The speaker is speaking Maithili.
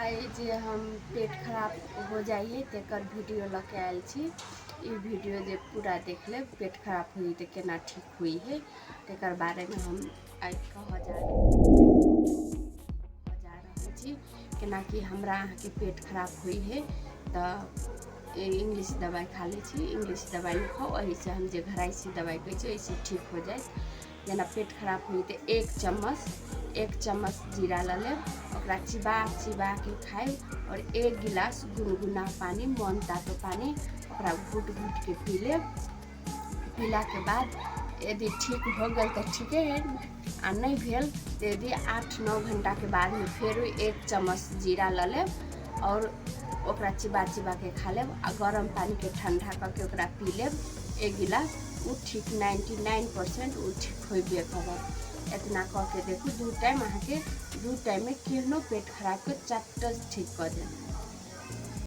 आइ जे हम पेट खराब हो जाइ है तकर वीडियो लऽ के आयल छी। ई वीडियो जे पूरा देख लेब, पेट खराब होई तऽ केना ठीक होई है तकर बारेमे हम आइ कहऽ जा रहल छी। केना कि हमरा अहाँके पेट खराब होइ है तऽ इंग्लिश दबाइ खा लै छी। इंग्लिश दबाइ नहि खाउ, एहिसँ हम जे घराइसी दबाइ कहै छी एहिसँ ठीक हो जायत। जेना पेट खराब होइ तऽ एक चम्मच जीरा लऽ लेब, ओकरा चिबा चिबा के खायब आओर एक गिलास गुनगुना पानि, मन तातो पानि, ओकरा घुटि घुटिके पी लेब। पीलाके बाद यदि ठीक हो गेल तऽ ठीके है, आ नहि भेल तऽ यदि 8-9 घंटाके बादमे फेर एक चम्मच जीरा लऽ लेब आओर ओकरा चिबा चिबा के खा लेब आ गरम पानिके ठण्डा कऽ के ओकरा पी लेब एक गिलास। ओ ठीक 99% ओ ठीक होबे करत। एतना कऽ के देखू दू टाइम, अहाँके दू टाइममे केहनो पेट खराबके चट्ट ठीक कऽ देत।